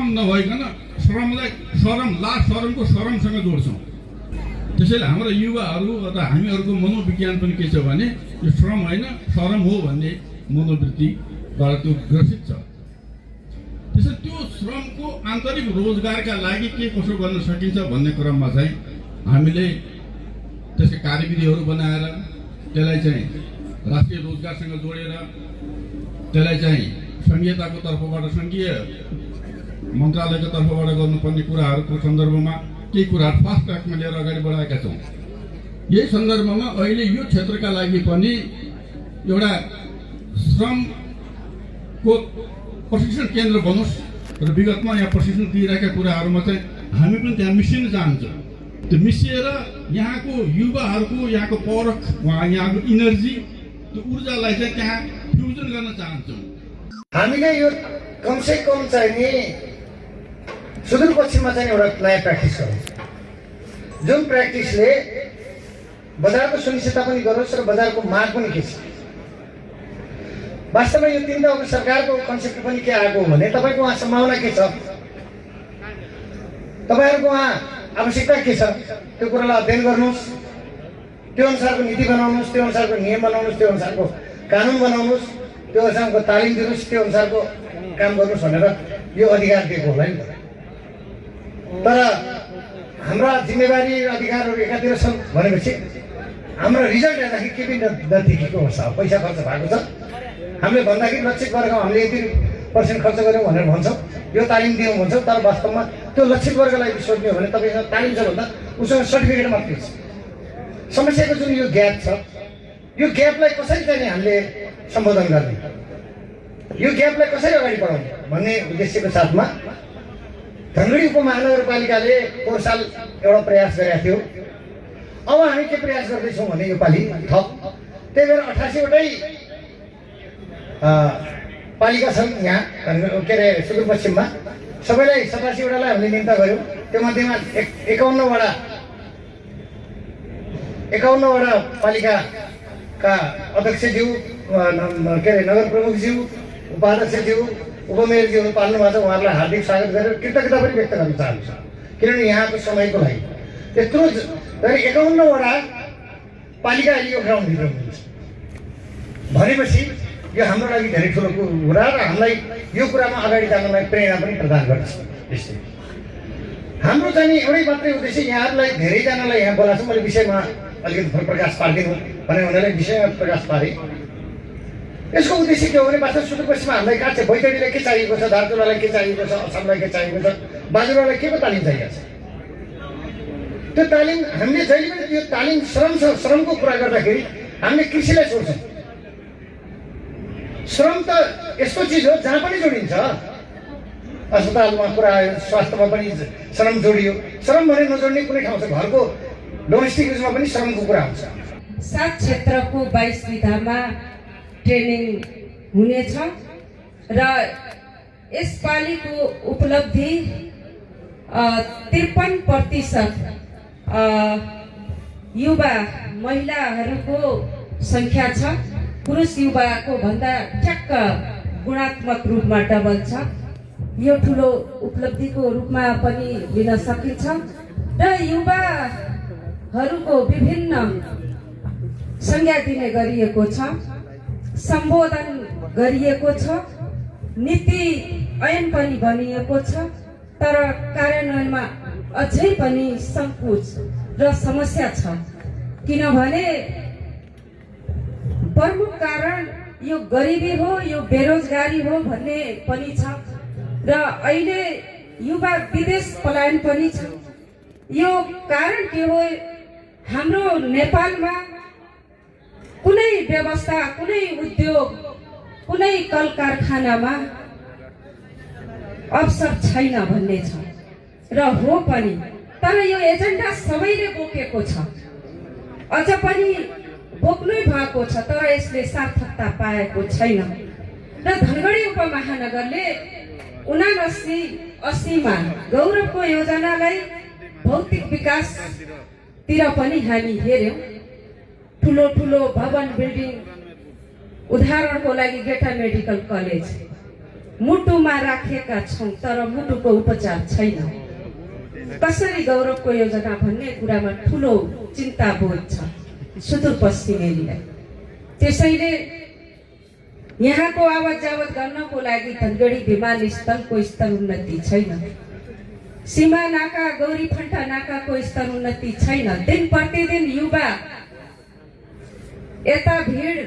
श्रम नभइकन श्रमलाई श्रमको श्रमसँग जोड्छौँ। त्यसैले हाम्रो युवाहरू अथवा हामीहरूको मनोविज्ञान पनि के छ भने यो श्रम होइन श्रम हो भन्ने मनोवृत्तिबाट त्यो ग्रसित छ। त्यसैले त्यो श्रमको आन्तरिक रोजगारका लागि के कसो गर्न सकिन्छ भन्ने क्रममा चाहिँ हामीले त्यसका कार्यविधिहरू बनाएर त्यसलाई चाहिँ राष्ट्रिय रोजगारसँग जोडेर त्यसलाई चाहिँ सङ्घीयताको तर्फबाट सङ्घीय मन्त्रालयको तर्फबाट गर्नुपर्ने कुराहरूको सन्दर्भमा केही कुराहरू फास्ट ट्र्याकमा लिएर अगाडि बढाएका छौँ। यही सन्दर्भमा अहिले यो क्षेत्रका लागि पनि एउटा श्रमको प्रशिक्षण केन्द्र बनोस् र विगतमा यहाँ प्रशिक्षण दिइरहेका कुराहरूमा चाहिँ हामी पनि त्यहाँ मिसिन चाहन्छौँ। त्यो मिसिएर यहाँको युवाहरूको यहाँको परख यहाँको इनर्जी त्यो ऊर्जालाई चाहिँ त्यहाँ फ्युजन गर्न चाहन्छौँ। हामीले यो कमसे कम चाहिँ नि सुदूरपश्चिममा चाहिँ एउटा नयाँ प्र्याक्टिस गरौँ, जुन प्र्याक्टिसले बजारको सुनिश्चितता पनि गरोस् र बजारको माग पनि के छ। वास्तवमा यो तीन तहको सरकारको कन्सेप्ट पनि के आएको हो भने तपाईँको उहाँ सम्भावना के छ, तपाईँहरूको उहाँ आवश्यकता के छ, त्यो कुरालाई अध्ययन गर्नुहोस्, त्यो अनुसारको नीति बनाउनुहोस्, त्यो अनुसारको नियम बनाउनुहोस्, त्यो अनुसारको कानुन बनाउनुहोस्, त्यो अनुसारको तालिम दिनुहोस्, त्यो अनुसारको काम गर्नुहोस् भनेर यो अधिकार दिएको होला नि। तर हाम्रा जिम्मेवारी अधिकारहरू एकातिर छन् भनेपछि हाम्रो रिजल्ट हेर्दाखेरि के पनि नदेखिएको अवस्था हो। पैसा खर्च भएको छ, हामीले भन्दाखेरि लक्षित वर्गमा हामीले यति % खर्च गऱ्यौँ भनेर भन्छौँ, यो तालिम दियौँ भन्छौँ, तर वास्तवमा त्यो लक्षित वर्गलाई सोध्ने हो भने तपाईँसँग तालिम छ भन्दा उसँग सर्टिफिकेट मात्रै छ। समस्याको जुन यो ग्याप छ, यो ग्यापलाई कसरी चाहिँ हामीले सम्बोधन गर्ने, यो ग्यापलाई कसरी अगाडि बढाउने भन्ने उद्देश्यको साथमा धनगढी उपमहानगरपालिकाले पोहोर साल एउटा प्रयास गरेका थियो। अब हामी के प्रयास गर्दैछौँ भने योपालि थप त्यही भएर 88वटै पालिका छन् यहाँ के अरे सुदूरपश्चिममा, सबैलाई 87वटालाई हामीले निम्ता गऱ्यौँ। त्यो मध्येमा 51वटा पालिकाका अध्यक्षज्यू के अरे नगर प्रमुखज्यू उपाध्यक्षज्यू उपमेयरज्यूहरू पाल्नु भएको छ। उहाँहरूलाई हार्दिक स्वागत गरेर कृतज्ञता पनि व्यक्त गर्न चाहन्छु, किनभने यहाँको समयको लागि यत्रो 51वटा पालिका अहिले यो ग्राउन्डभित्र हुनुहुन्छ भनेपछि यो हाम्रो लागि धेरै ठुलो कुरा र हामीलाई यो कुरामा अगाडि जानलाई प्रेरणा पनि प्रदान गर्छ। त्यस्तै हाम्रो चाहिँ एउटै मात्रै उद्देश्य यहाँहरूलाई धेरैजनालाई यहाँ बोलाएको छु। मैले विषयमा अलिकति प्रकाश पारिदिनु भने उनीहरूलाई विषयमा प्रकाश पारेँ। यसको उद्देश्य के हो भने वास्तव सुदूरपश्चिममा हामीलाई कहाँ छ, बैतडीलाई के चाहिएको छ, दार्चुलालाई के चाहिएको छ, असमलाई के चाहिएको छ, बाजुरालाई के को तालिम चाहिएको छ। त्यो तालिम हामीले जहिले पनि त्यो तालिम श्रमको कुरा गर्दाखेरि हामीले कृषिलाई छोड्छौँ। श्रम त यस्तो चिज हो जहाँ पनि जोडिन्छ। अस्पतालमा कुरा आयो, स्वास्थ्यमा पनि श्रम जोडियो। श्रम भने नजोड्ने कुनै ठाउँ छ, घरको डोमेस्टिक युजमा पनि श्रमको कुरा आउँछ। 7 क्षेत्रको 22 विधामा ट्रेनिङ हुनेछ र यसपालिको उपलब्धि 53% युवा महिलाहरूको सङ्ख्या छ। पुरुष युवाको भन्दा ठ्याक्क गुणात्मक रूपमा डबल छ। यो ठुलो उपलब्धिको रूपमा पनि लिन सकिन्छ र युवाहरूको विभिन्न संज्ञा दिने गरिएको छ, सम्बोधन गरिएको छ, नीति ऐन पनि बनिएको छ। तर कार्यान्वयनमा अझै पनि सङ्कोच र समस्या छ, किनभने प्रमुख कारण यो गरिबी हो, यो बेरोजगारी हो भन्ने पनि छ र अहिले युवा विदेश पलायन पनि छ। यो कारण के हो, हाम्रो नेपालमा कुनै व्यवस्था, कुनै उद्योग, कुनै कल कारखानामा अवसर छैन भन्ने छ र हो पनि। तर यो एजेन्डा सबैले बोकेको छ, अझ पनि बोक्नै भएको छ, तर यसले सार्थकता पाएको छैन। र धनगढी उपमहानगरले 79-80मा गौरवको योजनालाई भौतिक विकासतिर पनि हामी हेर्यौँ। ठुलो ठुलो भवन बिल्डिङ, उदाहरणको लागि गेटा मेडिकल कलेज मुटुमा राखेका छौँ तर मुटुको उपचार छैन। कसरी गौरवको योजना भन्ने कुरामा ठुलो चिन्ता बोध छ सुदूरपश्चिमेलीलाई। त्यसैले यहाँको आवत जावत गर्नको लागि धनगढी विमानस्थलको स्तर उन्नति छैन, सीमा नाका गौरीफन्टा नाकाको स्तर उन्नति छैन। दिन प्रतिदिन युवा यता भिड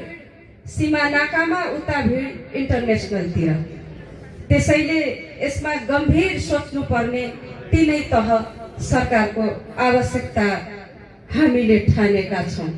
सीमा नाकामा, उता भिड इन्टरनेसनलतिर। त्यसैले यसमा गम्भीर सोच्नुपर्ने तीनै तह सरकारको आवश्यकता हामीले ठानेका छौँ।